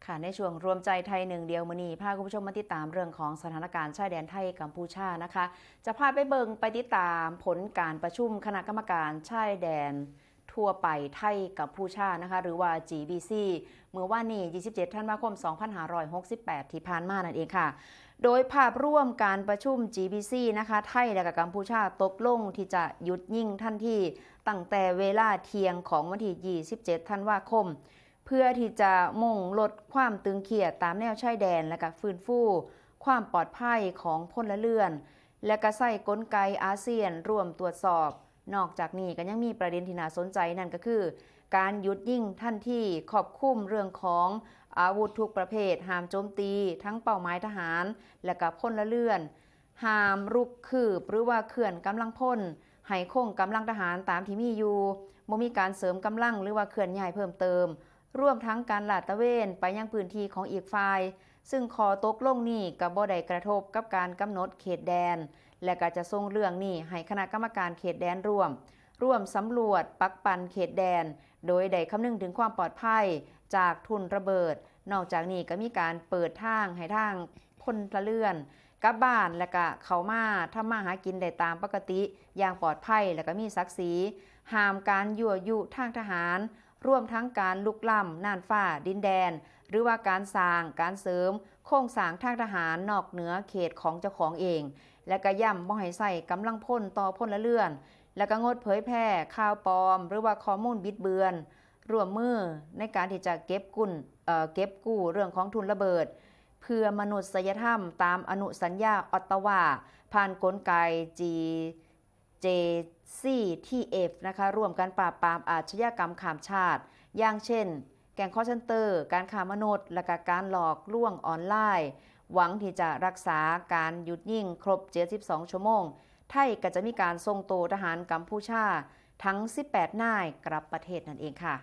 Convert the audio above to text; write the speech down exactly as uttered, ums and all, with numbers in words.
ค่ะ ในช่วงรวมใจไทยหนึ่งเดียวมื้อนี้ พาคุณผู้ชมมาติดตามเรื่องของสถานการณ์ชายแดนไทยกัมพูชานะคะ จะพาไปเบิ่งไปติดตามผลการประชุมคณะกรรมการชายแดนทั่วไปไทยกัมพูชานะคะ หรือว่า จีบีซี เมื่อวานนี้ ยี่สิบเจ็ด ธันวาคม สองพันห้าร้อยหกสิบแปด ที่ผ่านมานั่นเองค่ะ โดยภาพรวมการประชุม จีบีซี นะคะ ไทยและกับกัมพูชาตกลงที่จะหยุดยิงทันทีตั้งแต่เวลาเที่ยงของวันที่ ยี่สิบเจ็ด ธันวาคม เพื่อที่จะมุ่งลดความตึงเครียดตามแนวชายแดน และก็ฟื้นฟูความปลอดภัยของพลเรือน และก็ใช้กลไกอาเซียนร่วมตรวจสอบ นอกจากนี้ก็ยังมีประเด็นที่น่าสนใจนั่นก็คือ การหยุดยิงทันที ครอบคลุมเรื่องของอาวุธทุกประเภท ห้ามโจมตีทั้งเป้าหมายทหาร และก็พลเรือน ห้ามรุกคืบหรือว่าเคลื่อนกำลังพล ให้คงกำลังทหารตามที่มีอยู่ บ่มีการเสริมกำลังหรือว่าเคลื่อนย้ายเพิ่มเติม รวมทั้งการลาดตระเวนไปยังพื้นที่ของอีกฝ่าย ซึ่งข้อตกลงนี้ก็บ่ได้กระทบกับการกำหนดเขตแดน และก็จะส่งเรื่องนี้ให้คณะกรรมการเขตแดนร่วม ร่วมสำรวจปักปันเขตแดน โดยได้คำนึงถึงความปลอดภัยจากทุ่นระเบิด นอกจากนี้ก็มีการเปิดทางให้ทางพลเรือนกลับบ้าน และก็เข้ามาทำมาหากินได้ตามปกติอย่างปลอดภัย และก็มีศักดิ์ศรี ห้ามการยั่วยุทางทหาร รวมทั้งการลุกล้ำน่านฟ้าดินแดน หรือว่าการสร้างการเสริมโครงสร้างทางทหารนอกเหนือเขตของเจ้าของเอง และก็ย้ำบ่ให้ใช้กำลังพลต่อพลเรือน และก็งดเผยแพร่ข่าวปลอม หรือว่าข้อมูลบิดเบือน ร่วมมือในการที่จะเก็บกุ่นเอ่อเก็บกู้เรื่องของทุนระเบิด เพื่อมนุษยธรรมตามอนุสัญญาออตตาวา ผ่านกลไก จี เจซีทีเอฟ นะคะ ร่วมกันปราบปรามอาชญากรรมข้ามชาติ อย่างเช่น แก๊งคอลเซ็นเตอร์ การค้ามนุษย์ และก็การหลอกลวงออนไลน์ หวังที่จะรักษาการหยุดยิงครบ เจ็ดสิบสอง ชั่วโมง ไทยก็จะมีการส่งตัวทหารกัมพูชาทั้ง สิบแปด นายกลับประเทศนั่นเองค่ะ